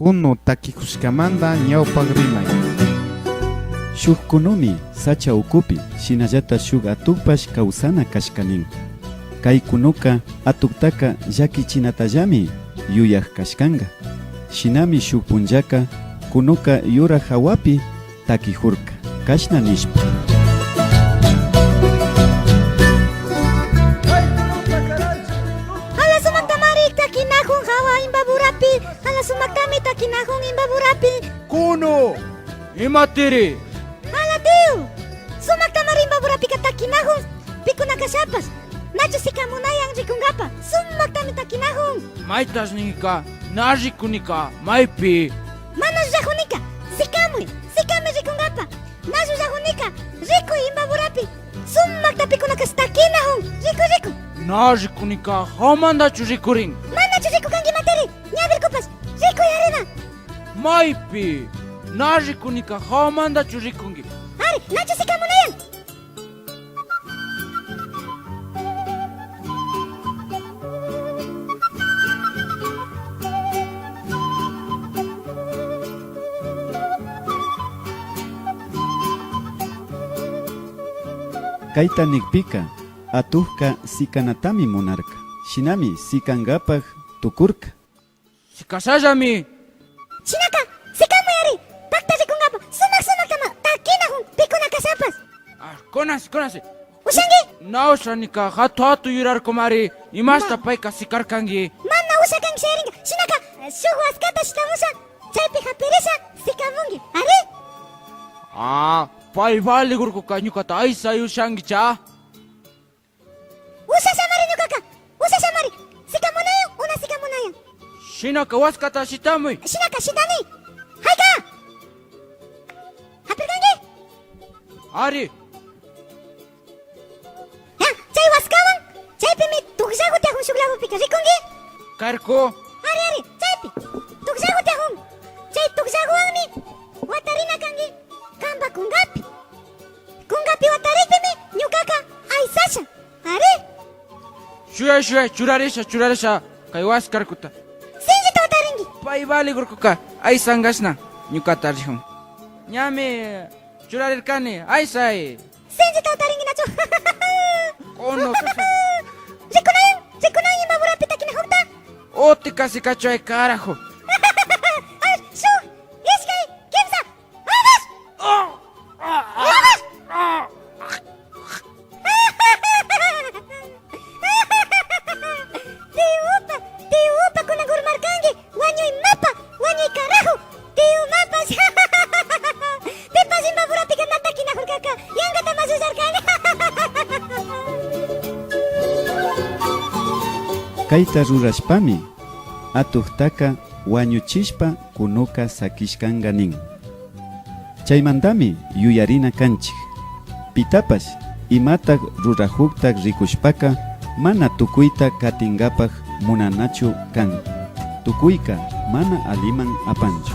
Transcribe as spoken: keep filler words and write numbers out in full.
Kunu takijushkamanta ñawpak rimay. Shuk kunumi sacha ukupi, shinallata shuk atukpash kawsana kashka nin. Kay kunuka atuktaka llakichinatallami yuyak kashkanga. Shinami shuk punllaka kunuka yurak hawapi takijurka, kashna nishpa. Ala sumaktamari takinajun hawa Imbaburapi, ala sumaktami takinajun Imbaburapi. Kunu, imatiri? Ala tío, sumaktamari Imbaburapika takinajun pikuna kashapash. Nachu sikamunayan rikungapa, sumaktami takinajun. Maytash ninka, na rikunika, maypi? Mana llullajunika, sikamuy, sikamuy rikungapa. Na llullajunika, rikuy Imbaburapi, sumakta pikunakash takinajun, rikuy, rikuy. Na rikunika, hawamantachu rikurin? Manachu rikukanki matiri, ñawirkupash, rikuy arina. Maypi? Na rikunika, hawamantachu rikunki? Ari, nachu sikamunayan? Kayta nikpika, atukka sikanatami munarka. Shinami sikankapak tukurka. Sikashallami. Shinaka, sikamuy ari, pakta rikungapa, sumak sumaktama takinajun pikuna kashapash. Ah, kunasi, kunasi. Ushanki? Na ushanika, hatu hatu yurarkumari, imashta payka sikarkanki. Mana usha kanki shayarinka, shinaka, shuk waskata shitamusha, chaypi hapirisha, sikamunki, ari? Ah, pay valigurkuka ñukata aysay ushankicha. Ushashamari ñukaka, ushashamari. Sikamunayan, una sikamunayan. Shinaka waskata shitamuy. Shinaka shitani. Hayka. Hapirkanki? Ari. Ya, chay waskawan, chaypimi tukllagu tiyajun shuk lagupika, rikunki? Karku. Ari, ari, chaypi. Tukllagu tiyajun. Chay tukllaguwanmi watarina kanki kanpa kunkapi. Kunkapi watarikpimi ñukaka aysasha. Ari. Shuyay, shuyay, churarisha, churarisha kay waskarkuta. Sinchita watarinki. Pay valigurkuka aysankashna ñukata rijun. Ñami churarirkani, aysay. Sinchita watarinki nachu? Kono. Rikunayan, rikunayan Imbaburapi takinajukta. Uti kasi kachuay carajo. A ver, shuk, ishkay, kimsa. Tiyupa, tiyupa kunan urmarkanki, wañuy mapa, wañuy carajo, tiyu mapash. Pipash Imbaburapika na takinajurkaka, yankata mashullarkani. Kayta rurashpami, atuktaka wañuchishpa kunuka sakishkanga nin. Chaymantami yuyarina kanchik, pitapash imatak rurajukta rikushpaka mana tukuyta katinkapak munanachu kan. Tukuyka mana aliman apanchu.